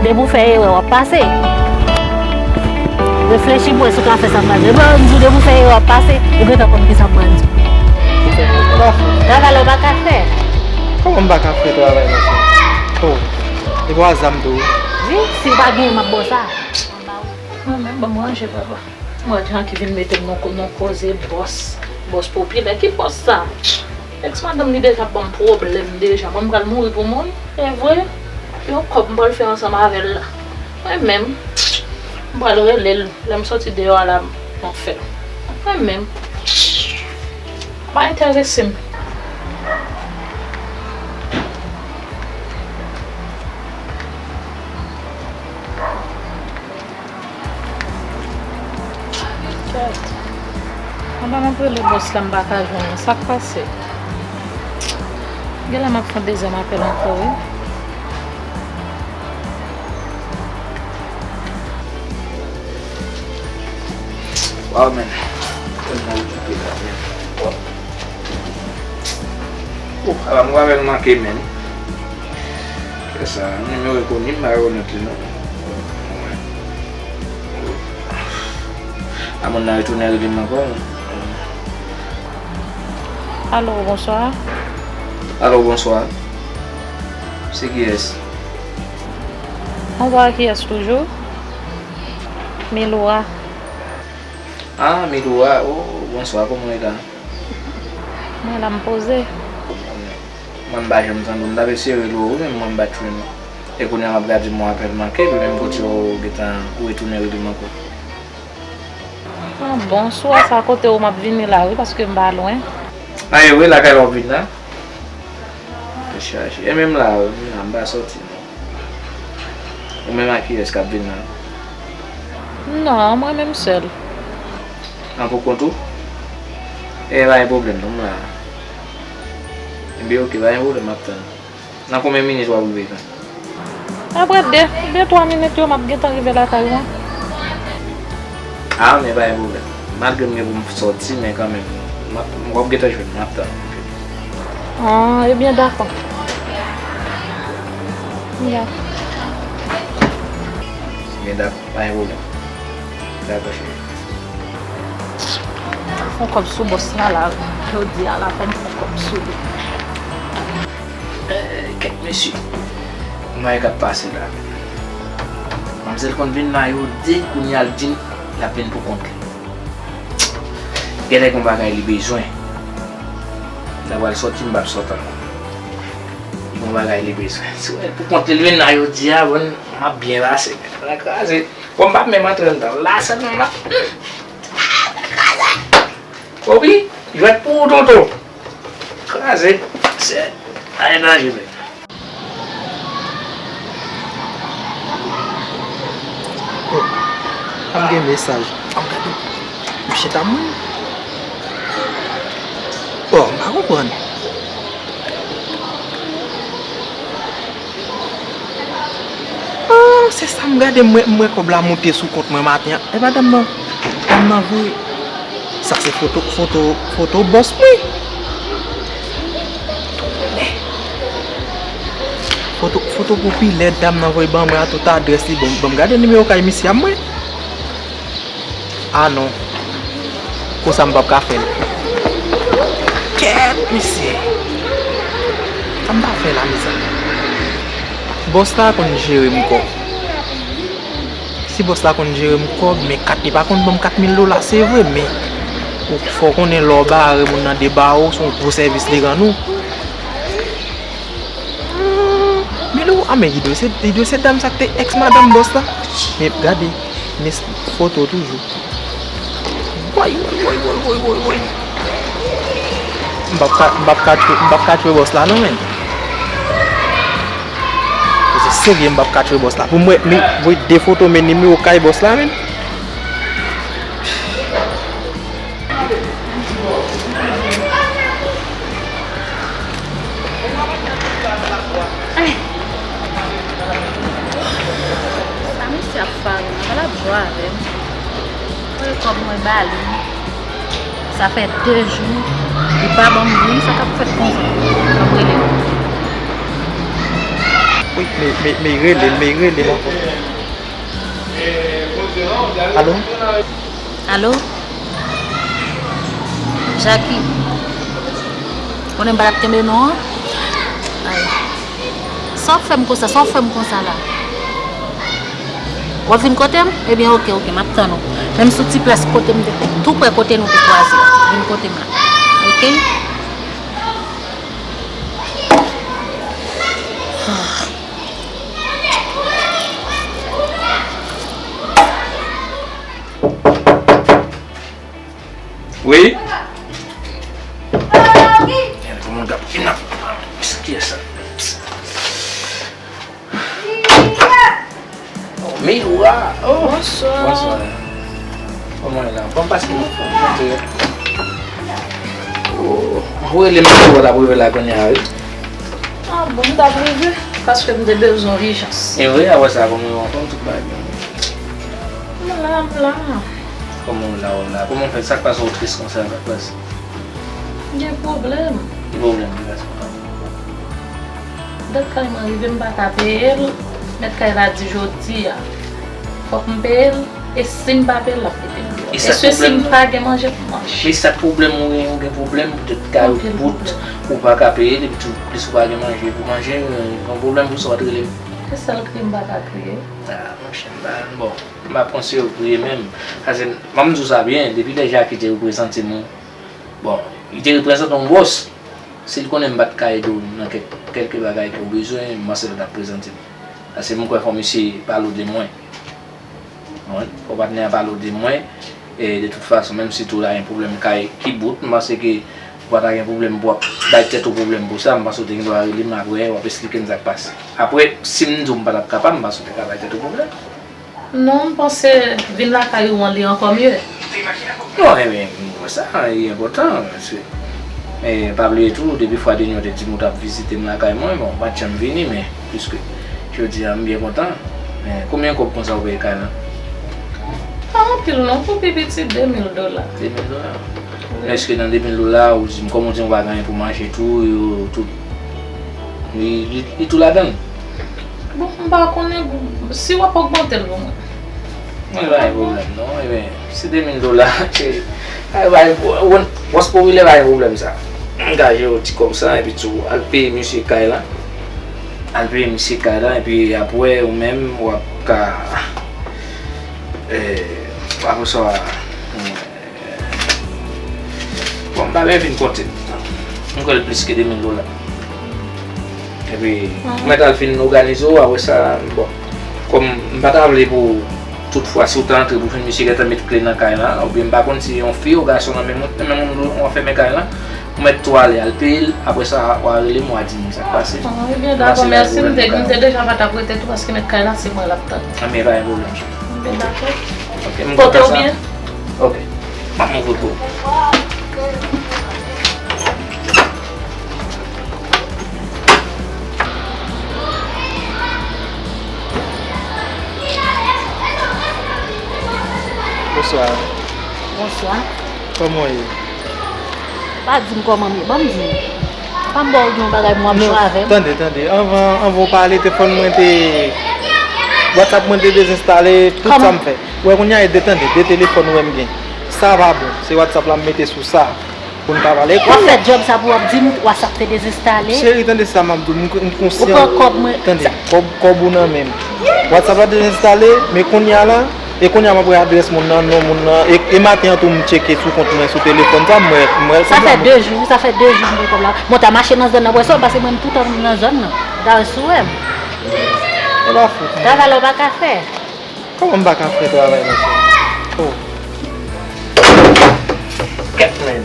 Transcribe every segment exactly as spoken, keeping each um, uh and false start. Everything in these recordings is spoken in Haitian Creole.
Depi w fè erè, w ap pase. Reflechi pou w wè si w ka fè sa m pral di w. Epi m di w, depi w fè erè, w ap pase, ou gentan konn ki sa m pral di w. Travay la w pa ka fè. Kòman m pa ka fè travay la, cheri? Oh, e pa zam tou. Wi, si w pa genyen, m ap ba w sa. Mwen menm, ban m ranje, papa. Mwen jan ki vin mete m nan ko-, nan koze bòs. Bòs popilè. Ki bòs sa? Èks madanm li deja ban m pwoblèm deja. Mwen m pral mouri pou moun. E vre? Yon kòb m pral fè ansanm avè l la. Mwen menm, m pral rele l. Lè m soti deyò a la, m ap fè l. Mwen menm. Pa enterese m. Kèt. Anba m ap rele bòs la, m pa ka jwenn li. Sa k pase? Genlè m ap fè yon dezyèm apèl ankò, wi. Wow, man. Tèlman okipe la, man. Oh, ala m avè l manke, man. Kiyès sa? Nimewo enkoni, m pa rekonèt li, non. A, moun nan retounen rele m ankò. Alo, bonswa. Alo, bonswa. Se kiyès? Bonswa, kiyès toujou? Miloura. Ah, Miloura. Oh, bonswa, kòman w ye la? Mwen la, m poze. Mwen, m pa janm tande w. M t ap eseye rele w, wi, men mwen, m pa t jwenn ou. E kounye a, m ap gade, m wè apèl manke, epi menm kote w gentan retounen rele m ankò. Ah, bon, sou sa kote w, m ap vini la, wi, paske m pa lwen. A, e vre, lakay la w ap vin la? Chache. E menm la, wi, m la, m pa sòti, non. Ou menm ak kiyès k ap vin la? Non, mwen menm sèl. An pou kont ou? E pa gen pwoblèm, non, m la. Ebyen, oke, pa gen pwoblèm, m ap tann. Nan konbyen minit w ap rive la? Apre de, de twa minit yo, m ap gentan rive lakay ou an. A, men pa gen pwoblèm. Malgre m gen pou m sòti, men kanmenm, m ap, w ap gentan jwenn mwen, m ap tann ou. Ah, ebyen, dakò. Ya. Ebyen, dakò, pa gen pwoblèm. Dakò, cheri. Fè yon kòb sou bòs la, la. Jodi a, la, fò m fè yon kòb sou li. Eh, kèt mesye. Kòman e k ap pase la? Manmzèl konn vin la, yo de, kounye a l di m l ap vin pou kont li. Genlè gon bagay li bezwen. L ta pral sòti, m p ap sòt ankò. Li gon bagay li bezwen. Si w wè pou kont li l vin la, yo di a, bon, m ap byen pase. L kraze. Bon, m p ap menm antre anndan. La sèlman m ap, hmm. Kraze. Opi, jwèt pou ou, tonton. Kraze. Se, ay, danje, men. Oh, pa m gen mesaj. An gade. Misye ta mouri. Oh, m pa konprann. Ah, se sa m gade, m wè, m wè kòb la moute sou kont mwen maten an. E pa dam nan, dam nan voye. Sa se foto, foto, foto bòs mwen. Foto, foto popilè dam nan voye ban mwen a, tout adrès li. Bon, ban m gade nimewo kay misye a mwen. Ah non. Konsa m p ap ka fè l. Kèt, mesye. Sa m ta fè la, mezanmi? Bòs la konn jere m kòb. Si bòs la konn jere m kòb, men kat li pa konn ban m kat mil dola, se vre, men ou fò konnen lè w bare moun nan de bawo, se yon gwo sèvis li rann ou. Hmm, men lè w, ah, men li dwe se, li dwe se dam sa k te èks madanm bòs la. Men gade, men foto toujou. Woy, woy, woy. M p ap ka, m p ap ka tchwe, m p ap ka tchwe bòs la non, men. Se serye, m p ap ka tchwe bòs la. Pou mwen, men, voye de foto, men nimewo kay bòs la, men. Sa misye ap fare m, pa l ap jwe avè m. Voye kòb mwen ba li. Sa fè de jou li pa ban m diri, sa k ap fèt konsa. M ap rele l. Wi, men, men, men rele m, men rele m ankò. Alo? Alo? Jackie? Konnen m pa t ap kenbe non an? Ay. Sa w ap fè m konsa? Sa w ap fè m konsa la? W ap vin kote m? Ebyen, oke, oke, m ap tann ou. Menm sou ti plas kote m te, tou prè kote nou te kwaze a. Vin kote m la. Oke? Wi? Gade kòman l t ap vin ap. Kiyès sa? Oh, Miwa! Oh! Bonswa. Bonswa. Kòman w ye la? Bon, pase nan fòm, kote yo? Oh, ou rele m, ou t ap rive la kounye a, wi. Ah, bon, m t ap rive, paske m te bezwen w ijans. E vre, apre sa, kòman w anfòm, tout bagay byen? M la, m la. Kòman w la, w la? Kòman w fè? Sa k pase w tris konsa? Sa k pase? M gen pwoblèm. Ki pwoblèm ki pase? Dat kay mwen rive, m pa ka peye l. Mèt kay la di jodi a fòk m peye l. E si m pa peye l, l ap mete m deyò. E sa k pwoblèm nan? E si m pa gen manje pou m manje? Men sa k pwoblèm ou? Ou gen pwoblèm poutèt kay ou bout, ou pa ka peye l, epi tou plis ou pa gen manje pou manje, yon pwoblèm pou sa w t rele m. Se sèl kri m pa ka kriye. Ah, monchè, m pa, bon, m pa panse yo kriye menm. Paske, ban m di w sa byen, depi lè Jackie te reprezante m, bon, li te reprezante yon bòs. Si l konnen m pa t ka ede w nan kèk, kèlke bagay ke w bezwen, m panse l t ap prezante m. Paske m kwè fò misye pale w de mwen. Konprann? Fò patnè a pale w de mwen. E de tout fason, menm si tou w ta gen pwoblèm kay ki bout, m panse ke ou pa ta gen pwoblèm pou w ap bay tèt ou pwoblèm pou sa. M panse w te gen dwa rele m apre, w ap esplike m sa k pase. Apre, si m di w m pa t ap kapab, m panse w te ka bay tèt ou pwoblèm. Non, m panse vin lakay ou an li ankò mye. Non, ebyen, m wè sa, li enpòtan, paske, e, pa bliye tou, depi fwa dènye w te di m ou t ap vizite m lakay mwen, bon, m pa t janm vini, men, piske jodi a, m byen kontan. Men, konbyen kòb konsa ou peye kay lan? Pa anpil non, pou pi piti, de mil dola. De mil dola? Wi. Men èske nan de mil dola, ou di m, kòm ou di m ou pa gen anyen pou manje tou, yo tout, li, li, li tou ladan l? Bon, m pa konnen, si w ap ogmante l pou mwen. Mwen pa gen pwoblèm non, ebyen, se de mil dola, cheri. Ay, pa gen pwo-, won-, wòs popilè pa gen pwoblèm sa. M ka jere ti kòb sa, epi tou, al peye misye kay la. Al peye misye kay la, epi apre, ou menm, w ap ka, e, apre sa, bon, m pa byen fin konte. M kwè l plis ke de mil dola. Epi, mwen t al fin òganize w, apre sa, bon, kòm m pa ta vle pou tout fwa si w ta antre pou fin misye gentan met kle nan kay la, oubyen m pa konn si yon fi ou gason nan men moun, nan men moun ou anfèmen kay la, ou mèt tou ale, al peye l, apre sa, w a rele m, w a di m sa k pase. Ah, ebyen, dakò, mèsi, m te, m te deja pa t ap rete tou, paske mèt kay la, se mwen l ap tann. Anben, pa gen pwoblèm. Ebyen, dakò. Ok, m kontan sa. Kote w byen? Ok. M ap moute pou ou. Bonswa. Bonswa. Kòman w ye? Pa di m kòman m ye. Ban m di w. Pa m ba w yon bagay pou w ap jwe avè m. Non, tande, tande. Anvan, anvan w pale, telefòn mwen te, WhatsApp mwen te dezenstale, tout sa m fè. Kòman? Wè, kounye a, e de, tande, de telefòn ou wè m gen. Sa pa bon. Se WhatsApp la m mete sou sa. Pou n pa pale. W ap fè djòb sa pou w ap di m WhatsApp te dezenstale. Cheri, tande sa m ap di w, m, m konsyan. Ou pran kòb mwen. Tande, kòb, kòb ou nan men m. WhatsApp la dezenstale, men kounye a la, e kounye a m ap wè adrès moun nan, non moun nan, e, e maten an tou m tcheke sou kont mwen sou telefòn sa, m wè, m wè l. Sa fè de jou, sa fè de jou m gen kòb la. Bon, ta mache nan zòn nan, wè sa, paske mwen m toutan nan zòn nan. Dayè si w wè m. E pa fout mwen. Travay la w pa ka fè. Kòman m pa ka fè travay, mesye? Oh. Kèt, men.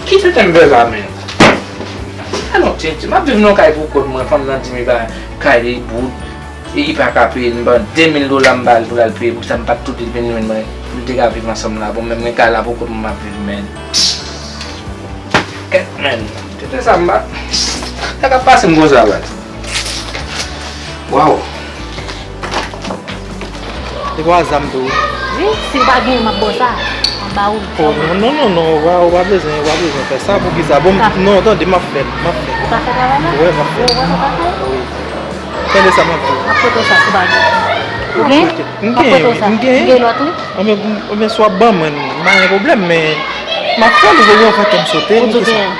Ki tenten m fè la, men? Alon, tenten. M ap viv nan kay pou kont mwen, fanm nan di m li pa kay li bout, e li pa ka peye m, ban de mil dola m ba l pou l al peye, poukisa m pa t tou di l vin jwenn mwen, pou n te ka viv ansanm la, bon, men mwen kay la pou kont mwen m ap viv, men. Kèt, men. Tenten sa m pa. Sa k ap pase m konsa, baz? Waw. Se pou al zam tou wi. Wi, si w pa genyen, m ap ba w sa. M ap ba ou l. Oh, non, non, non, non, ou pa, ou pa bezwen, ou pa bezwen fè sa. Poukisa? Bon, non, tande, m ap fè l, m ap fè l. Ou ka fè travay la? Wi, m ap fè l. Ou wè m pa fè? Wi. Tande sa m ap di w. M ap pote w sa sou bagay. Ou gen? M ap pote w sa. M gen, m gen lòt, wi. Anben, anben, si w ap ban mwen, m pa gen pwoblèm, men m ap fè l, ou wè, w fè kè m sote. Ou di w gen.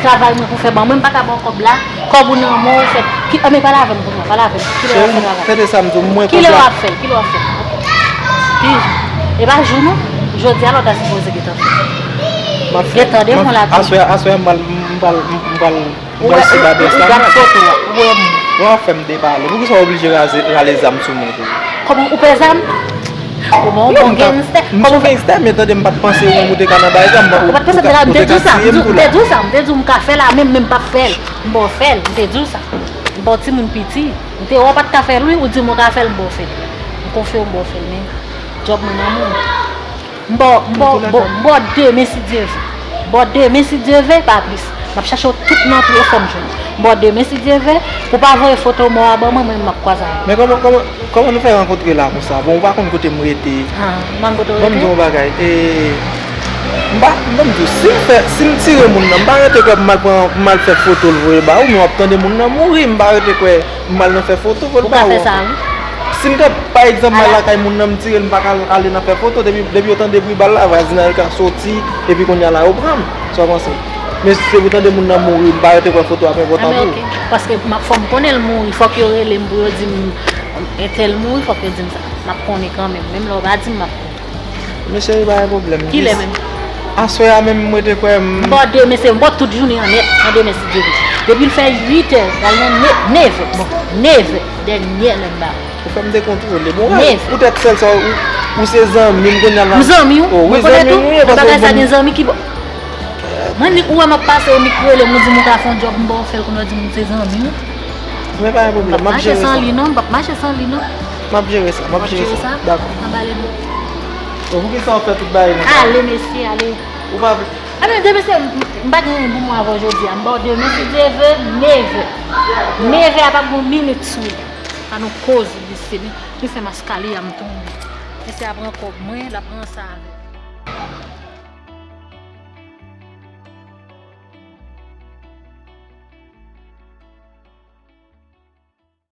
Travay mwen pou fè ban mwen, m pa ka ba w kòb la. Kòb ou nan men w, ou fè. Ki, anben, pale avè m kounye a, pale avè m. Kilè w ap fè travay? Tande sa m di w, mwen kòb la. Kilè w ap fè l? Kilè w ap fè l? Ki jou? E pa jou non. Jodi a lòt la sipoze gentan fè. M ap fè. Gentan devan la. Aswè, aswè m pral, m pral, m pral Ou wè, ou, ou gad foto a, ou wè moun. Ou ap fè m depale. Poukisa w oblije raze, rale zam sou mwen toujou? Kòman ou pè zam? Ou bon, ou bon gangstè. M se yon gangstè, men tande m pa t panse ou menm ou te ka nan bagay sa, m pa. Ou pa t panse m te ka, m te di w sa, m te di w sa, m te di w m ka fè l a menm, men m p ap fè l. M ba w fè l, m te di w sa. M ba w timoun piti. M te wè w pa t ka fè l wi, ou di m ou ka fè l, m ba w fè l. M konfye w, m ba w fè l, men djòb mwen nan men w. M ba w, m ba w, m ba w, m ba w demen si Dye vle. M ba w demen si Dye vle, pa plis. M ap chache w tout nan tou e fò m jwenn. M ba w demen si Dye vle, pou w pa voye foto mò a ban mwen, mwen menm m ap kwaze avè w. Men kòman, kòman, kòman nou fè rankontre la konsa? Bon, ou pa konn kote m rete. Ah, m pa konn kote w rete? Ban m di w yon bagay. E, m pa, ban m di w, si m fè, si m tire moun nan, m pa rete kwè pou m al pran, pou m al fè foto l voye ba ou, men w ap tande moun nan mouri, m pa rete kwè. M al nan fè foto, fò l ba ou ankò. Ou ka fè sa, wi. Si m te, pa egzanp, m al lakay moun nan, m tire l, m pa ka ale nan fè foto, depi, depi yo tande bri bal la, vwazinay yo ka soti, epi kounye a la, yo pran m. Sa w panse? Men si se pou tande moun nan mouri, m pa rete kwè foto ap enpòtan pou ou. Anben, oke. Paske m ap, fò m konnen l mouri, fòk yo rele m pou yo di m, entèl mouri, fòk yo di m sa. M ap konnen kanmenm. Menm lè yo pa di m, m ap konnen. Men cheri, pa gen pwoblèm. Kilè menm? Aswè a menm, mwen te kwè m. M ba w demen, se m ba w tout jounen an nèt, nan demen si Dye vle. Depi l fè uit è, l al nan ne-, nèf è. Bon, nèf è, dènyè lè m ba ou. Ou fè m dekontwole. Bon, poutèt sèl sa, ou, ou se zanmi m, kounye a la. M zanmi w? Oh, wi, zanmi m ou ye, paske ou konn. Bagay sa gen zanmi ki bon. Mwen, nik ou wè m ap pase, ou nik rele m, ou di m ou ka fè yon djòb, m ba w fè l, kounye a w di m ou se zanmi m. Men pa gen pwoblèm, m ap jere sa. M p ap mache san li non, m p ap mache san li non. M ap jere sa, m ap jere sa. Dakò. Anba le do. Bon, poukisa w fè tout bagay konsa? Ale, mesye, ale. Ou pa vle. Anben, demen se, m pa gen anyen pou mwen avè w jodi a. M ba w demen, si Dye vle, nèf è. Nèf è a p ap gen yon minit sou li. Pa nou koze, mesye, nou fè m eskalye a, m tonbe. Mesye a pran kòb mwen, l ap ranse avè m.